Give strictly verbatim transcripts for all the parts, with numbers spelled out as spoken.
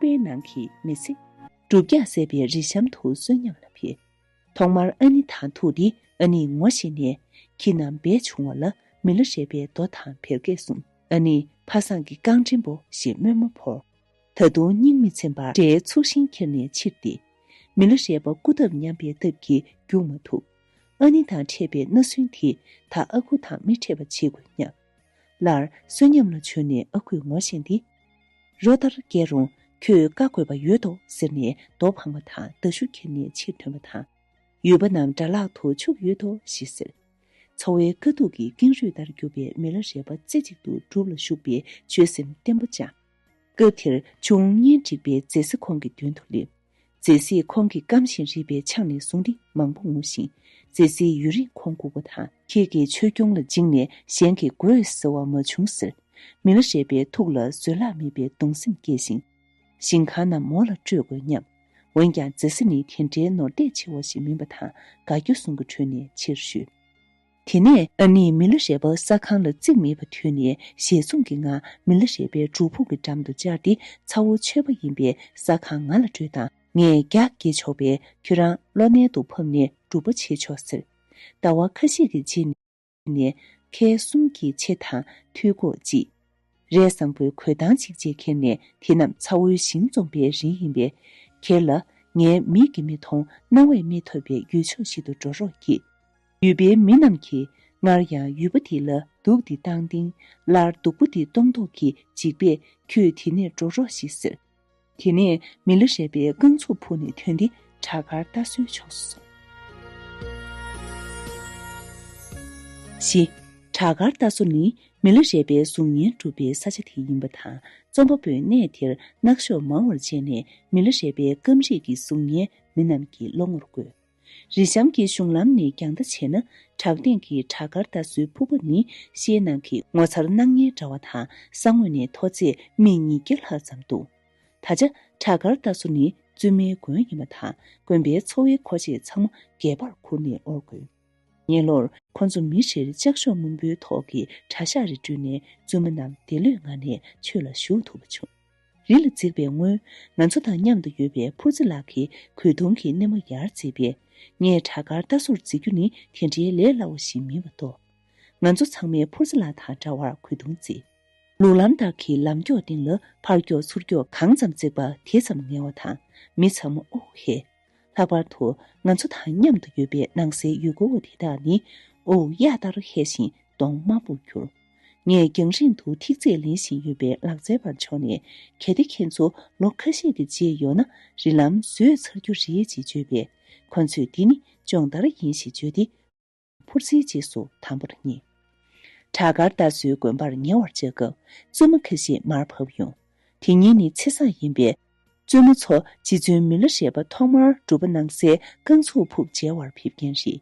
པའི་ནང་གི་མི་ཚེ། སྒྲུབ་རྒྱག་ཟེར་བའི་རི་གཤམ་དུ་བསོད་སྙོམས་ལ་ཕེབས། ཐོག་མར་ཨ་ནེ་དང་ཐུག་སྟེ་ཨ་ནེས་ངོ་ཤེས་ནས་ཁྱི་རྣམས་སྦས་བྱུང་བ་ལ་མི་ལ་རས་པས་རྡོ་དང་བེར་ཀས་བཟུང་། ཨ་ནེ་ཕ་བཟང་གི་རྐང་དྲན་པོ་ཞེས་དམོད་མོ་བོར། ད་དུང་སྙིང་མི་ཚིམ་པར་རས་ཚུགས་ཤིང་ཁྱེར་ནས་ཕྱིར་ཏེ། མི་ལ་རས་པ་སྐུ་བཏབ་སྙམ་པའི་སྟབས་ཀྱིས་རྒྱུག་མ་ཐུབ། ཨ་ནེ་དང་འཕྲད་པའི་མནའ་ཟུན་དེ་ད་ཨ་ཁུ་དང་མི་འཕྲད་པ་བྱེད་དགོས་སྙམ། སླར་བསོད་སྙོམས་ལ་བྱོན་ནས་ཨ་ཁུས་ངོ་ཤེས་ཏེ། རོ་ལྟར་བརྒྱལ་རུང་ཁྱོད་བཀའ་དགོས་པ་ཡོད་དོ་ཟེར་ནས་རྡོ་འཕངས་པ་དང་མདའ་གཞུ་ཁྱེར་ནས་ཕྱིར་ཐོན་པ་དང་། ཡུལ་པ་རྣམས་དགྲ་ལག་ཏུ་ཆུག་ཡོད་དོ་ཞེས་ཟེར། ཚ་བོའི་དཀའ་སྡུག་གིས་ཀེང་རུས་ལྟར་གྱུར་པའི་མི་ལ་རས་པ་རྩེ་གཅིག་ཏུ་སྒྲུབ་ལ་ཞུགས་པའི་ཆོད་སེམས་བརྟན་པོ་བཅངས། སྐབས་དེར་ཆུང་གཉེན་བསྒྲིགས་པའི་མཛེ་སྲི་ཁོང་གི་མདུན་དུ་སླེབས། མཛེ་སྲིས་ཁོང་གི་སྐམ་ཞིང་རིད་པའི་ཕྱག་ནས་བཟུང་སྟེ་མང་པོ་ངུ་ཞིང་། མཛེ་སྲིས་ཡུན་རིང་ཁོང་སྒུག་པ་དང་། ཁྱེད་ཀྱི་ཆོས་སྐྱོང་ལ་འཇིགས་ནས་གཞན་གྱིས་དགོས་ཟེར་བ་མ་བྱུང་ཟེར། མི་ལ་རས་པའི་ཐུགས་ལ་བཟོད་གླགས་མེད་པའི་གདུང་སེམས་སྐྱེས་ཤིང་། ཞིང་ཁང་རྣམས་མོ་ལ་སྤྲོད་དགོས་སྙམ། འོན་ཀྱང་མཛེ་སྲི་ནི་དེ་འདྲའི་ནོར་འདས་ཆེ་བ་ཞིག་མིན་པ་དང་དགའ་སྐྱོ་གསུམ་གྱི་ཁྲོད་ནས་ཕྱིར་བཞུད། དེ་ནས་ཨ་ནེས་མི་ལ་རས་པ་ས་ཁང་ལ་བརྩིགས་མེད་པ་ཐོས་ནས་ཞལ་འཛུམ་གྱི་ངང་མི་ལ་རས་པའི་སྒྲུབ་ཕུག་གི་འགྲམ་དུ་བཅར་ཏེ། ཚ་བོ་ཆོས་པ་ཡིན་པས་ས་ཁང་ང་ལ་སྤྲོད་དང་། ངས་རྒྱགས་བསྐྱེད་ཆོག་པས་ཁྱོད་རང་གློ་ནད་དུ་ཕབ་ནས་སྒྲུབ་པ་བྱེད་ཆོག་ཟེར། ཟླ་བ་ཁ་ཤས་ཀྱི་རྗེས་ནས་ཁལ་གསུམ་གྱི་ཕྱེ་དང་ཐུད་ཁོག་གཅིག་རས་བཟང་པོའི་གོས་ཐང་གཅིག་བཅས་ཁྱེར་ནས་དེ་རྣམས་ཚ་བོའི་ཞིང་འཛོམས་པའི་རིན་ཡིན་པས། ཁྱེར་ལ། ངའི་མིག་གིས་མི་མཐོང་རྣ་བས་མི་ཐོས་པའི་ཡུལ་ཕྱོགས་ཤིག་ཏུ་འགྲོ་རོགས་གྱིས། ཡུལ་པའི་མི་རྣམས་ཀྱིས་སྔར་ཡང་ཡུལ་པ་འདི་ལ་དུག་འདི་བཏང་སྟེ། སླར་སྡུག་པོ་འདི་གཏོང་དོགས་ཀྱིས་འཇིགས་པས། ཁྱོད་དེ་ནས་འགྲོ་རོགས་ཤིག་ཟེར། དེ་ནས་མི་ལ་རས་པའི་རྐང་ཚུགས་ཕུག་ནས་ཐོན་ཏེ་བྲག་དཀར་རྟ་སོའི་ཕྱོགས་སུ་སོང་། བཞི། བྲག་དཀར་རྟ་སོ་ནི་མི་ལ་རས་པའི་གཟུགས་བརྙན་གྲུབ་པའི་ས་ཆ་དེ་ཡིན་པ་དང་། རྩོམ་པ་པོས་གནས་དེར་གནག་ཤོག་མང་བར་བྱས་ནས་མི་ལ་རས་པའི་རྐང་རིས་ཀྱི་གཟུགས་བརྙན་མི་རྣམས་ཀྱི་བློ་ངོར་བཀོད། རི་གཤམ་གྱི་གཞུང་ལམ་ནས་རྒྱང་ལྟ་བྱས་ན་བྲག་སྟེང་གི་བྲག་དཀར་རྟ་སོའི་ཕུག་པ་ནི་ཤེལ་ནང་གི་ངོ་མཚར་སྣང་བརྙན་འདྲ་བ་དང་ས་ངོས་ནས་མཐོ་ཚད་མི་ཉིས་བརྒྱ་ལྷག་ཙམ་འདུག་ད་ཆ་བྲག་དཀར་རྟ་སོ་ནི་བཙུན་མའི་དགོན་ཡིན་པ་དང་དགོན་པའི་འཚོ་བའི་མཁོ་ཆས་ཚང་མ་སྒལ་པར་ཁུར་ནས་དབོར་དགོས། ངན་ལོར་ཁོ་ཚོ་མི་རེར་ལྕགས་ཤོག་སྔོན་པོའི་ཐོག་གི་གྲྭ་ཤག་རེ་སྤྲུལ་ནས་བཙུན་མ་རྣམས་བདེ་ལོས་ངང་ནས་ཆོས་ལ་ཞུགས་ཐུབ་པ་བྱུང་། རི་ལ་འཛེགས་པའི་སྔོན་ང་ཚོ་དང་མཉམ་དུ་ཡོད་པའི་ཕུར་རྩེ་ལགས་ཀྱིས་གོས་ཐུང་གི་སྣེ་མོ་ཡར་བརྩེགས་པས། ངས་བྲག་དཀར་རྟ་སོར་འཛེགས་རྒྱུ་ནི་དེ་འདྲའི་ལས་སླ་བོ་ཞིག་མིན་པ་རྟོགས། ང་ཚོ་ཚང་མས་ཕུར་རྩེ་ལགས་དང་འདྲ་བར་གོས་ཐུང་བརྩེགས། ལུག་ལམ་ལྟར་གྱི་ལམ་མགྱོགས་སྟེང་ལ་ཕར་མགྱོགས་ཚུར་མགྱོགས་གང་ཙམ་འཛེགས་པ་དེ་ཙམ་ངལ་བ་དང་མི་ཚང་མ་ཨོ་ཧེ། ལྷག་པར་དུ་ང་ཚོ་དང་མཉམ་དུ་ཡོད་པའི་ནང་སའི་ཡུལ་སྐོར་བ་དེ་དག་ནི་ཨོ་གཡག་ལྟར་ཧེ་ཞིང་གདོང་དམར་པོར་གྱུར། ངས་རྒྱང་རིང་དུ་ཐིག་ཚད་ལེན་བཞིན་ཡོད་པའི་ལག་རྩལ་པར་ཕྱོགས་ནས། གལ་ཏེ་ཁྱེད་ཚོ་ལོ་ཁ་ཤས་ཀྱི་རྗེས་ཡོང་ན་རི་ལམ་བཟོས་ཚར་རྒྱུ་རེད་ཅེས་བརྗོད་པས། ཁོ་ཚོས་འདི་ནི་སྦྱོང་བརྡར་ཡིན་ཞེས་བརྗོད་དེ། ཕུར་རྩེའི་རྗེས་སུ་དམ་པོར་བསྙེས། བྲག་དཀར་རྟ་སོའི་དགོན་པར་ཉེ་བར་བཅར་སྐབས་བཙུན་མ་ཁ་ཤས་མར་བབས་ཡོང་། དེ་ཉིན་ནི་ཚེས་བཟང་ཡིན་པས། བཙུན་མ་ཚོ་རྗེ་བཙུན་མི་ལ་རས་པ་ཐོག་མར་སྒྲུབ་པ་གནང་སའི་རྐང་ཚུགས་ཕུག་མཇལ་བར་ཕེབས་མཁན་རེད།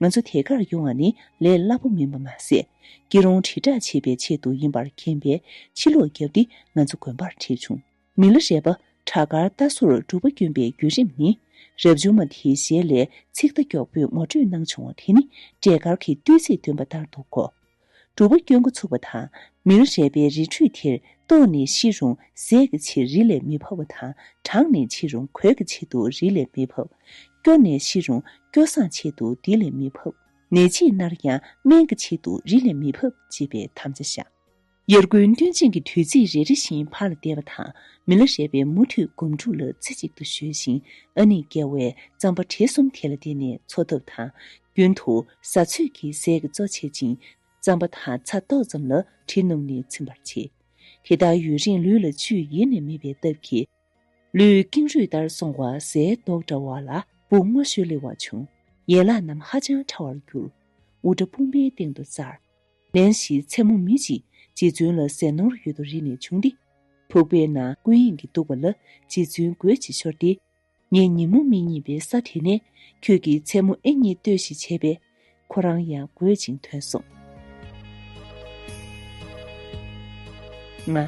ང་ཚོ་དེ་གར་ཡོང་བ་ནི་ལས་སླ་པོ་མིན་པ་མ་ཟད། སྐྱིད་རུང་དྲིལ་བསྒྲགས་བྱེད་པའི་ཆེད་དུ་ཡིན་པར་མཁྱེན་པས་ཕྱིར་ལོག་བརྒྱབ་སྟེ་ང་ཚོ་དགོན་པར་ཁྲིད་བྱུང་། མི་ལ་རས་པ་བྲག་དཀར་རྟ་སོར་སྒྲུབ་པ་བསྐྱོན་པའི་བརྒྱུད་རིམ་ནི། རབ་བྱུང་མ་དེའི་ཞལ་ལས་ཚིག་མདའ་མགྱོགས་པོས་ངོ་སྤྲོད་གནང་བྱུང་བ་དེ་ནི་འབྲས་དཀར་གྱི་བདུད་རྩིས་འདོན་པ་ལྟར་དུ་གོ། སྒྲུབ་པ་བསྐྱོན་འགོ་ཚུགས་པ་དང་མི་ལ་རས་པའི་རི་ཁྲོད་དེར་ལྟོགས་ནས་ཤི་རུང་ཟས་ཀྱི་ཕྱིར་རི་ལས་མི་ཕབ་པ་དང་གྲང་ནས་འཆི་རུང་གོས་ཀྱི་ཆེད་དུ་རི་ལས་མི་ཕབ། སྐྱོ་ནས་ཤི་རུང་སྐྱོ་སངས་ཆེད་དུ་དེ་ལས་མི་ཕབ། ནད་ཕྱིས་མནར་ཡང་སྨན་གྱི་ཆེད་དུ་རི་ལས་མི་ཕབ་ཅེས་པའི་དམ་བཅའ་བཞག། དབྱར་དགུན་སྟོན་ཆེན་གྱི་དུས་ཚིགས་རེ་རེ་བཞིན་ཕར་ལ་བལྟས་པ་དང་མི་ལ་རས་པས་མུ་མཐུད་སྒོམ་སྒྲུབ་ལ་རྩེ་གཅིག་ཏུ་གཞོལ་ཞིང་ཨ་ནེ་རྒྱལ་བས་རྩམ་པ་བྲེ་གསུམ་དེ་ལ་བརྟེན་ནས་འཚོ་ཐབས་དང་རྒྱུན་དུ་བཟའ་ཚོད་ཀྱི་ཟས་ཀྱི་གཙོ་བྱེད་ཅིང་། རྩམ་པ་དང་ཚྭ་ཏོག་ཙམ་ལ་གྲི་བསྣུན་ནས་ཚིམ་པར་བྱེད། དེ་ལྟར་ཡུན་རིང་ལུས་ལ་བཅུད་ཡེ་ནས་མེད་པའི་སྟབས་ཀྱིས། ལུས་ཀེང་རུས་ལྟར་སོང་བ་ཟས་མདོག་འདྲ་བ་ལ་སྦུག་སྔོ་ཤོས་སླེབས་པ་བྱུང་། ཡན་ལག་རྣམས་ཧ་ཅང་ཕྲ་བར་གྱུར། དབུ་སྐྲ་དཔུང་པའི་སྟེང་དུ་བཙར། ལན་ཞིག་མཚན་མོ་མི་གཅིག་རྗེ་བཙུན་ལ་ཟས་ནོར་ཡོད་དོ་རིག་ནས་བྱུང་སྟེ། ཕུག་པའི་ནང་སྐུ་ཡིན་གྱི་འདུག་པ་ལ་རྗེ་བཙུན་དགོད་ཅིག་ཤོར་ཏེ། ངས་ཉིན་མོ་མི་རྙེད་པའི་ས་དེ་ནས་ཁྱོད་ཀྱིས་མཚན་མོ་ཨེ་རྙེད་ལྟོས་ཤིག་བྱས་པས། ཁོ་རང་ཡང་དགོད་ཅིང་ཐོན་སོང་། ལྔ།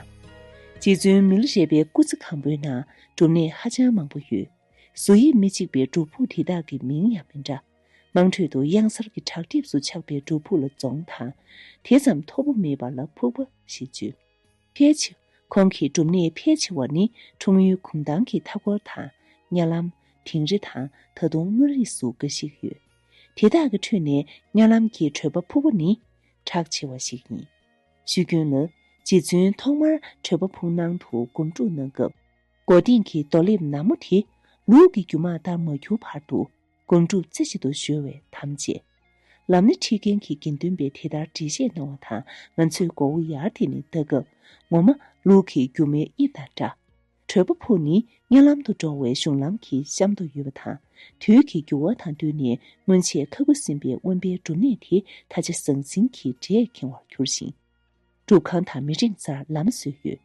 རྗེ་བཙུན་མི་ལ་རས་པའི་སྐུ་ཚེ་གང་པོའི་ནང་སྒྲུབ་གནས་ཧ་ཅང་མང་པོ་ཡོད། བཟོ་དབྱིབས་མི་གཅིག་པའི་སྒྲུབ་ཕུག་དེ་དག་གི་མིང་ཡང་མི་འདྲ། དམངས་ཁྲོད་དུ་གཡང་གཟར་གྱི་བྲག་གྲིབ་སུ་ཆགས་པའི་སྒྲུབ་ཕུག་ལ་རྫོང་དང་། དེ་ཙམ་མཐོ་པོ་མེད་པ་ལ་ཕུག་པ་ཞེས་བརྗོད། ཕལ་ཆེར་ ཁོང་གི་སྒྲུབ་གནས་ཕལ་ཆེ་བ་ནི་འཁྲུངས་ཡུལ་གུང་ཐང་གི་མཐའ་འཁོར་དང་། གཉའ་ལམ། དིང་རི་དང་ད་དུང་མངའ་རིས་སུ་འགའ་ཞིག་ཡོད། དེ་དག་གི་ཁྲོད་ནས་གཉའ་ལམ་གྱི་གྲོད་པ་ཕུག་པ་ནི་གྲགས་ཆེ་བ་ཞིག་ཡིན། ཞུ་རྒྱུན་ལ། རྗེ་བཙུན་ཐོག་མར་གྲོད་པ་ཕུག་ནང་དུ་སྒོམ་སྒྲུབ་གནང་སྐབས། མགོ་རྟིང་གི་རྡོ་ལེབ་ནར་མོ་དེ་ལུག་གི་རྒྱུ་མ་ལྟར་མ་གྱུར་བར་དུ་སྒོམ་སྒྲུབ་རྩེ་གཅིག་ཏུ་གཞོལ་བས་དམ་བཅས། ལམ་སྣེ་ཁྲིད་མཁན་གྱི་དགེ་འདུན་པས་དེ་ལྟར་འགྲེལ་བཤད་གནང་བ་དང་། ང་ཚོས་མགོ་བོ་ཡར་དེད་ནས་ལྟ་སྐབས། ངོ་མ་ལུག་གི་རྒྱུ་མའི་དབྱིབས་དང་འདྲ། གྲོད་པ་ཕུག་ནི་གཉའ་ལམ་དུ་འགྲོ་བའི་གཞུང་ལམ་གྱི་གཤམ་དུ་ཡོད་པ་དང་། དུས་ཀྱི་འགྱུར་བ་དང་བསྟུན་ནས་སྔོན་ཆད་ཁ་ཁུ་སིམ་པའི་དབེན་པའི་སྒྲུབ་གནས་དེ་ད་ཆ་ཟང་ཟིང་གི་སྒྲས་ཁེངས་པར་གྱུར་ཞིང་། སྒྲུབ་ཁང་དང་མི་འབྲེང་སར་ལམ་བཟོས་ཡོད།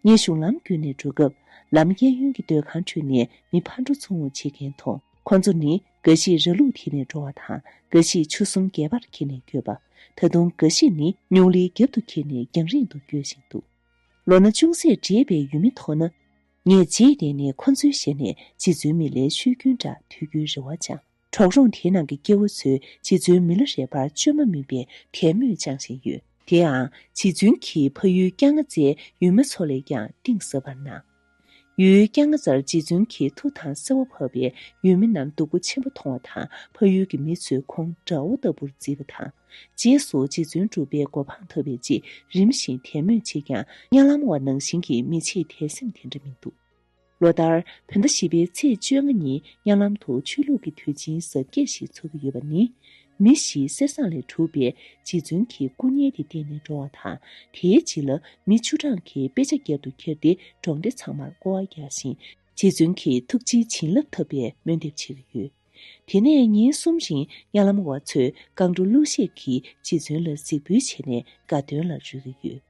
ངས་གཞུང་ལམ་བརྒྱུད་ནས་འགྲོ་སྐབས། ལམ་གཡས་གཡོན་གྱི་སྡོད་ཁང་ཁྲོད་ནས་མི་ཕར་འགྲོ་ཚུར་འོང་བྱེད་མཁན་མཐོང་། ཁོ་ཚོ་ནི་འགའ་ཞིག་ར་ལུག་དེད་ནས་འགྲོ་བ་དང་། འགའ་ཞིག་ཆུ་ཟོམ་སྒལ་པར་འཁྱེར་ནས་སྐྱོད་པ། ད་དུང་འགའ་ཞིག་ནི་སྨྱུག་ལིའི་རྒྱབ་ཏུ་འཁྱེར་ནས་རྒྱང་རིང་དུ་སྐྱོད་བཞིན་འདུག། ལོ་ན་ཅུང་ཟད་བགྲེས་པའི་ཡུལ་མི་མཐོང་ན། ངས་རྗེས་བསྡད་ནས་ཁོ་ཚོའི་ཞལ་ནས་རྗེ་བཙུན་མི་ལའི་ཆོས་རྒྱུན་འདྲ་ཐོས་རྒྱུའི་རེ་བ་བཅངས། གྲོག་རོང་དེའི་ནང་གི་སྐྱེ་བོ་ཚོས་རྗེ་བཙུན་མི་ལ་རས་པར་བཅོས་མ་མིན་པའི་དད་མོས་བཅངས་བཞིན་ཡོད། དེའང་རྗེ་བཙུན་གྱིས་ཕ་ཡུལ་སྐྱ་རྔ་རྩེའི་ཡུལ་མི་ཚོ་ལས་ཀྱང་གཏིང་ཟབ་པར་སྣང་། ཡུལ་སྐྱ་རྔ་རྩར་རྗེ་བཙུན་གྱི་མཐུ་དང་གསོལ་བ་ཕབ་པས་ཡུལ་མི་རྣམས་སྡུག་པོ་ཆེན་པོ་མཐོང་བ་དང་། ཕ་ཡུལ་གྱི་མི་ཚོས་ཁོང་དགྲ་བོ་ལྟ་བུར་བརྩིས་པ་དང་། རྗེས་སུ་རྗེ་བཙུན་གྲུབ་པའི་གོ་འཕང་ཐོབ་པའི་ཆེད་རིམ་བཞིན་དད་མོས་བྱེད་ཀྱང་། གཉའ་ལམ་བ་ནང་བཞིན་གྱི་མི་ཆེས་དད་སེམས་དེ་འདྲ་མི་འདུག། ལོ་ལྟར་བོད་ཟླ་བཞི་པའི་ཚེས་བཅོ་ལྔ་ཉིན་གཉའ་ལམ་དུ་ཆོས་ལུགས་ཀྱི་དུས་ཆེན་གཟབ་རྒྱས་ཤིག་འཚོགས་ཀྱི་ཡོད་པ་ནི། མི་བཞིའི་གསེར་ཟངས་ལས་གྲུབ་པའི་རྗེ་བཙུན་གྱི་སྐུ་བརྙན་དེ་བཏེགས་ནས་འགྲོ་བ་དང་། དེའི་རྗེས་ལ་མི་བཅུ་གྲངས་ཀྱིས་དཔེ་ཆ་རྒྱབ་ཏུ་འཁྱེར་ཏེ་གྲོང་སྡེ་ཚང་མར་སྐོར་བ་རྒྱག་བཞིན། རྗེ་བཙུན་གྱི་ཐུགས་རྗེའི་བྱིན་རླབས་ཐོབ་པའི་སྨོན་འདེབས་བྱེད་ཀྱི་ཡོད། དེ་ནས་ཉིན་གསུམ་རིང་གཉའ་ལམ་བ་ཚོས་རྐང་བྲོ་གླུ་གཞས་ཀྱིས་རྗེ་བཙུན་ལ་གཟིགས་འབུལ་བྱས་ནས་དགའ་སྟོན་ལ་རོལ་གྱི་ཡོད།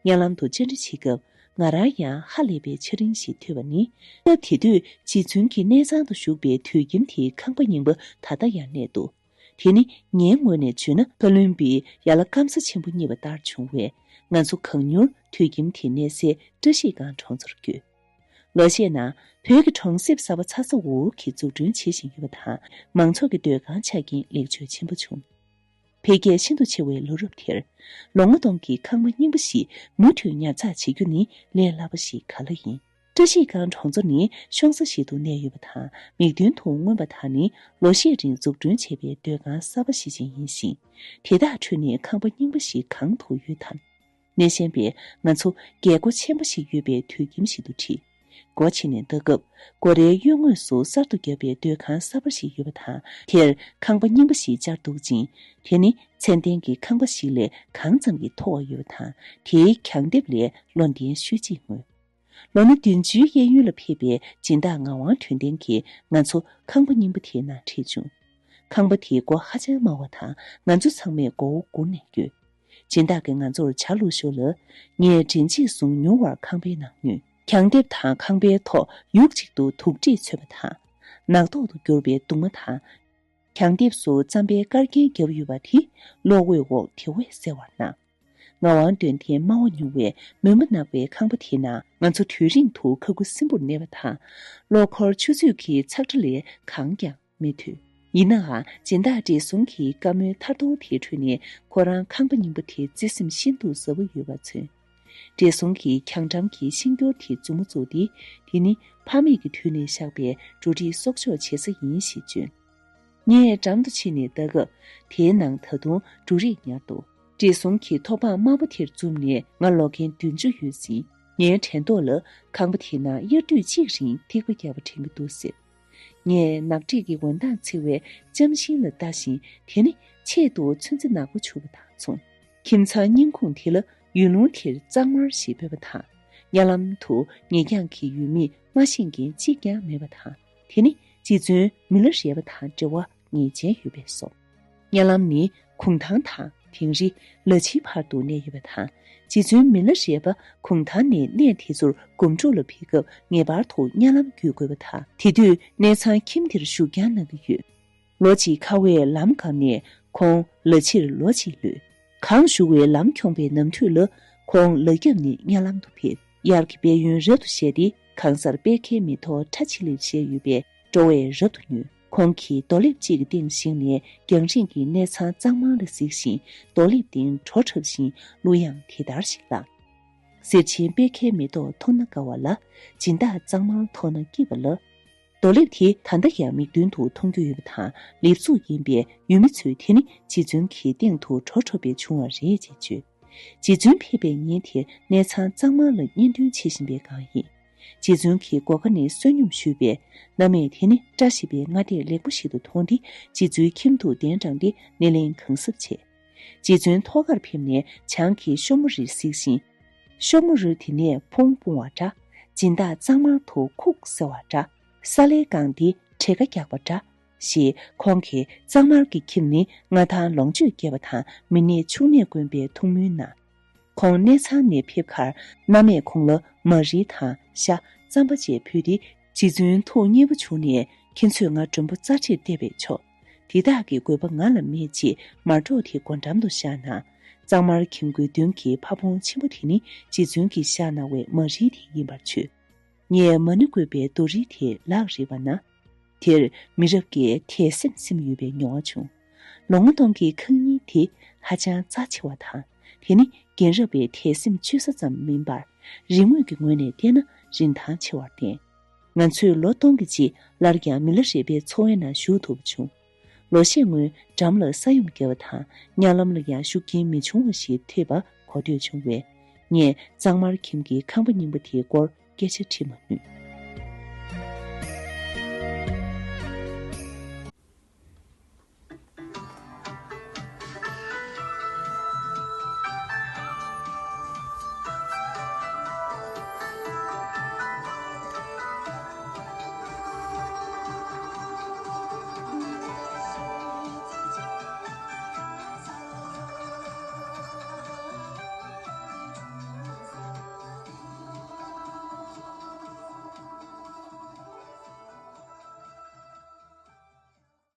གཉའ་ལམ་དུ་བཅར་འདྲི་བྱེད་སྐབས། ང་རང་ཡང་ཧ་ལས་པའི་འཆར་རིན་ཞིག་ཐོས་པ་ནི། སྐབས་དེ་དུས་རྗེ་བཙུན་གྱི་གནས་ཚང་དུ་བཞུགས་པའི་དུད་ཁྱིམ་དེའི་ཁང་པ་རྙིང་པ་ད་ལྟ་ཡང་གནས་འདུག། དེ་ནི་ངའི་ངོས་ནས་བརྗོད་ན། མཁའ་བློན་པའི་ཡ་ལ་སྐམ་ས་ཆེན་པོ་རྙེད་པ་ལྟར་བྱུང་བས། ང་ཚོ་གང་མྱུར་དུད་ཁྱིམ་དེ་གནས་སའི་བཀྲ་ཤིས་སྒང་གྲོང་ཚོར་བསྐྱོད། ལོ་ཤས་ནང་བོད་ཀྱི་གྲོང་གསེབ་གསར་པ་ཚ་ཚ་འུར་འུར་གྱིས་འཛུགས་སྐྲུན་བྱེད་བཞིན་ཡོད་པ་དང་། མང་ཚོགས་ཀྱི་སྡོད་ཁང་ཆགས་རྐྱེན་ལེགས་བཅོས་ཆེན་པོ་བྱུང་། འཕེལ་རྒྱས་ཤིན་ཏུ་ཆེ་བའི་ལོ་རབས་དེར། ལོ་ངོ་སྟོང་གི་ཁང་པ་རྙིང་པ་ཞིག་མུ་མཐུད་ཉར་ཚགས་བྱེད་རྒྱུ་ནི་ལས་སླ་པོ་ཞིག་ག་ལ་ཡིན། བཀྲ་ཤིས་སྒང་གྲོང་ཚོ་ནི་ཤོང་ས་ཞིག་ཏུ་གནས་ཡོད་པ་དང་། མིག་མདུན་དུ་མངོན་པ་དག་ནི་ལོ་ཤས་རིང་འཛུགས་སྐྲུན་བྱས་པའི་སྡོད་ཁང་གསར་པ་ཞིག་ཅན་ཡིན་ཞིང་། དེ་དག་ཁྲོད་ནས་ཁང་པ་རྙིང་པ་ཞིག་གང་དུ་ཡོད་དམ། སྣེ་ཤན་པས་ང་ཚོ་རྒྱལ་སྒོ་ཆེན་པོ་ཞིག་ཡོད་པའི་དུད་ཁྱིམ་ཞིག་ཏུ་ཁྲིད། སྒོ་ཕྱེ་ནས་ལྟ་སྐབས། སྒོ་རའི་གཡོན་ངོས་སུ་གསར་དུ་བརྒྱབ་པའི་སྡོད་ཁང་གསར་པ་ཞིག་ཡོད་པ་དང་། དེར་ཁང་པ་རྙིང་པ་ཞིག་བཅར་འདུག་ཅིང་། དེ་ནི་ཚད་ལྡན་གྱི་ཁང་པ་ཞིག་ལས་གང་ཙམ་གྱིས་མཐོ་བ་ཡོད་པ་དང་། དེའི་གྱང་ལྡེབས་ལས་ལོ་ལྡན་ཤོས་ཅིག་མངོན། ལོ་ན་བདུན་ཅུའི་གཡས་གཡོན་ལ་ཕེབས་པའི་སྦྱིན་བདག་ངག་དབང་དོན་ལྡན་གྱིས་ང་ཚོ་ཁང་པ་རྙིང་པ་དེའི་ནང་ཁྲིད་བྱུང་། ཁང་པ་དེའི་སྒོ་ཧ་ཅང་དམའ་བ་དང་། ང་ཚོ་ཚང་མས་མགོ་བོ་སྒུར་ནས་བསྐྱོད། སྦྱིན་བདག་གིས་ང་ཚོར་ཇ་བླུགས་ཞོར་ལ། ངས་མགྲིན་གཅིག་བཟུང་མྱུར་བར་ཁང་པའི་ནང་ཉུལ། གྱང་ལྡེབས་དང་ཁང་པའི་ཐོག་ཡུག་གཅིག་ཏུ་དུག་སྒྲིག་ཚོས་པ་དང་། ནག་ཐོག་ཏུ་གྱུར་པའི་གདུང་མ་དང་། གྱང་ལྡེབས་སུ་རྩམ་པའི་དཀར་རྒྱན་བརྒྱབ་ཡོད་པ་དེ་གློག་འོད་འོག་དེ་བས་གསལ་བར་སྣང་། ངག་དབང་དོན་ལྡན་སྨྲ་བ་མྱུར་བས་མོན་པ་ནག་པོའི་ཁང་པ་དེའི་ནང་ང་ཚོ་དུས་རིང་དུ་ཁ་ཁུ་སིམ་པོར་གནས་པ་དང་། གློག་འཁོར་ཆུ་ཚོད་ཀྱི་ཚག་སྒྲ་ལས་གང་ཀྱང་མི་ཐོས། ཡིན་ནའང་སྦྱིན་བདག་བགྲེས་སོང་གི་བཀའ་མོལ་ཐར་ཐོར་དེའི་ཁྲོད་ནས་ཁོ་རང་ཁང་པ་རྙིང་པ་དེར་བརྩེ་སེམས་ཤིན་ཏུ་ཟབ་པོ་ཡོད་པ་མཚོན། བགྲེས་སོང་གིས་གྱང་འགྲམ་གྱི་ཤིང་སྐྱོར་དེ་མཛུབ་མོ་བཙུགས་ཏེ། དེ་ནི་ཕ་མེས་ཀྱི་དུས་ནས་བཞག་པའི་འབྲུ་རིགས་གསོག་འཇོག་བྱེད་ས་ཡིན་ཞེས་བརྗོད། ངས་འགྲམ་དུ་ཕྱིན་ནས་ལྟ་སྐབས། དེའི་ནང་ད་དུང་འབྲུ་རིགས་ཉར་འདུག། བགྲེས་སོང་གིས་ཐོག་པང་དམར་པོ་དེར་འཛུམ་ནས། ང་ལོ་ཁྱོན་བདུན་ཅུ་ཡོད་ཟིན། ངའི་དྲན་ཐོག་ལ་ཁང་པ་དེའི་ནང་དབྱར་དུས་གཅིག་རིང་ཐིགས་པ་རྒྱག་པ་དྲན་གྱི་འདུག་ཟེར། ངས་ནག་དྲེག་གི་འོད་མདངས་འཚེར་བའི་ལྕམ་ཤིང་ལ་ལྟ་བཞིན། དེ་ནི་ཆེད་དུ་ཚོན་རྩི་ནག་པོ་བྱུགས་པ་དང་མཚུངས། ཁྱིམ་ཚང་རྙིང་ཁུངས་དེ་ལ་ཡུལ་ལུང་དེར་གཙང་དམར་ཞེས་འབོད་པ་དང་། གཉའ་ལམ་དུ་ཉེ་འགྱངས་ཀྱི་ཡུལ་མིས་མ་ཤེས་མཁན་གཅིག་ཀྱང་མེད་པ་དང་། དེ་ནི་རྗེ་བཙུན་མི་ལ་རས་པ་དང་འབྲེལ་བ་ངེས་ཅན་ཡོད་པས་སོ། གཉའ་ལམ་ནི་གུང་ཐང་དང་དིང་རི། ལ་ཕྱིའི་བར་དུ་གནས་ཡོད་པ་དང་། རྗེ་བཙུན་མི་ལ་རས་པ་གུང་ཐང་ནས་གནས་དེ་ཚོར་སྒོམ་སྒྲུབ་ལ་ཕེབས་སྐབས། ངེས་པར་དུ་གཉའ་ལམ་བརྒྱུད་དགོས་པ་དང་། དེ་དུས་གནས་ཚང་ཁྱིམ་དེར་བཞུགས་སྐྱང་གནང་གི་ཡོད། ལོ་གཅིག་ཁ་བས་ལམ་བཀག་ནས་ཁོང་ལ་ཕྱིར་ལོག་ཅིང་ལུས། གངས་ཞུ་བའི་ལམ་འཁྱོངས་པའི་ནམ་དུས་ལ། ཁོང་ལ་རྒྱབ་ནས་གཉའ་ལམ་དུ་ཕེབས། དབྱར་གྱི་དཔལ་ཡོན་རབ་ཏུ་བཞད་དེ། གང་སར་པད་ཁའི་མེ་ཏོག་ཁྲ་ཆིལ་ལེར་བཞད་ཡོད་པས། སྤྲོ་བས་རབ་ཏུ་མྱོས། ཁོང་གིས་རྡོ་ལེབ་གཅིག་གི་སྟེང་བཞེངས་ནས། རྒྱང་རིང་གི་གནས་ཚང་གཙང་མ་ལ་གཟིགས་ཤིང་། རྡོ་ལེབ་སྟེང་བྲོ་འཁྲབ་བཞིན་གླུ་དབྱངས་དེ་ལྟར་ཞིག་བླངས། གཟེར་ཆེན་པད་ཁའི་མེ་ཏོག་མཐོང་ན་དགའ་བ་ལ། སྦྱིན་བདག་གཙང་མར་མཐོང་ན་སྐྱིད་པ་ལ། རྡོ་ལེབ་དེ་ད་ལྟ་ཡང་མིག་མདུན་དུ་མཐོང་རྒྱུ་ཡོད་པ་དང་། ལེབ་གཟུགས་ཡིན་པས་ཡུལ་མི་ཚོས་དེ་ནི་རྗེ་བཙུན་གྱི་སྟེང་དུ་འགྲོ་འགྲོ་བས་བྱུང་བ་རེད་ཅེས་བརྗོད། རྗེ་བཙུན་ཕེབས་པའི་ཉིན་དེར་གནས་ཚང་གཙང་མར་ལ་སྙན་སྒྲོན་བྱེད་བཞིན་པའི་སྒང་ཡིན། རྗེ་བཙུན་གྱིས་སྒོ་ཁ་ནས་བསོད་སྙོམས་ཞུས་པས། སྣ་མས་དེ་ནི་བཀྲ་ཤིས་པའི་སྔ་ལྟས་ལེགས་པོ་ཞིག་ཏུ་མཐོང་སྟེ། རྗེ་བཙུན་ཁྱིམ་དུ་གདན་དྲངས་ཏེ་སྣེ་ལེན་གང་གཟབ་བྱས། རྗེ་བཙུན་ཐོག་ཁར་ཕེབས་ནས་ཆང་གིས་ཤོ་མོ་རེ་གཟིགས་ཤིང་། ཤོ་མོ་རེ་དེ་ནས་ཕུང་སྤུངས་པ་འདྲ། སྦྱིན་བདག་གཙང་མར་དུ་ཁུག་ཟེར་བ་འདྲ། ས་ལའི་སྒང་འདི་བྲེ་ཀ་རྒྱག་པ་འདྲ། ཞེས་ཁོང་གིས་གཙང་མར་གྱི་ཁྱིམ་ནི་མངའ་ཐང་ལོངས་སྤྱོད་རྒྱས་པ་དང་མི་ནད་ཕྱུགས་ནད་དཀོན་པའི་ཐུགས་སྨོན་གནང་། ཁོང་གནས་ཚང་ནས་ཕེབས་ཁར་མནའ་མས་ཁོང་ལ་མ་རིལ་དང་ཤ། རྩམ་པ་བཅས་ཕུལ་ཏེ། རྗེ་བཙུན་ཐུགས་མཉེས་པོ་བྱུང་ནས། ཁྱེད་ཚོས་ང་མགྲོན་པོ་རྩ་ཆེར་བལྟས་པས་ཆོག་དེ་དག་གི་དགོས་པ་ང་ལ་མེད་ཅེས་མར་ཏོག་དེ་སྒོ་འགྲམ་དུ་བཞག་ན། གཙང་མར་ཁྱིམ་མགོའི་མདུན་གྱི་ཕ་བོང་ཆེན་པོ་དེ་ནི་རྗེ་བཙུན་གྱིས་བཞག་གནང་བའི་མ་རིལ་དེ་ཡིན་པར་བརྗོད། ངས་མ་ཎི་བཀོད་པའི་རྡོ་རིལ་དེ་ལག་རིལ་བ་ན། དེར་མི་རབས་ཀྱི་དད་སེམས་སིམ་ཡོད་པའི་མྱོང་བ་བྱུང་། ལོ་ངོ་སྟོང་གི་ཁང་རྙིང་དེ་ཧ་ཅང་རྩ་ཆེ་བ་དང་། དེ་ནི་རྒན་རབས་པའི་དད་སེམས་བཅོལ་ས་ཙམ་མིན་པར། རིག་དངོས་ཀྱི་ངོས་ནས་བལྟས་ན་རིན་ཐང་ཆེ་བར་བརྟེན། ང་ཚོས་ལོ་སྟོང་གི་རྗེས་སླར་ཀྱང་མི་ལ་རས་པའི་འཚོ་བའི་ནང་ཞུགས་ཐུབ་པ་བྱུང་། ལོ་ཤས་སྔོན་འགྲམ་ལ་ས་ཡོམ་བརྒྱབ་པ་དང་། གཉའ་ལམ་ལ་ཡང་ཤུགས་རྐྱེན་མི་བྱུང་བ་ཞིག་ཐེབས་པ་གོ་ཐོས་བྱུང་བས། ངས་གཙང་མར་ཁྱིམ་གྱི་ཁང་པ་རྙིང་པ་དེའི་སྐོར་སྐད་ཆ་དྲིས་མ་ནུས།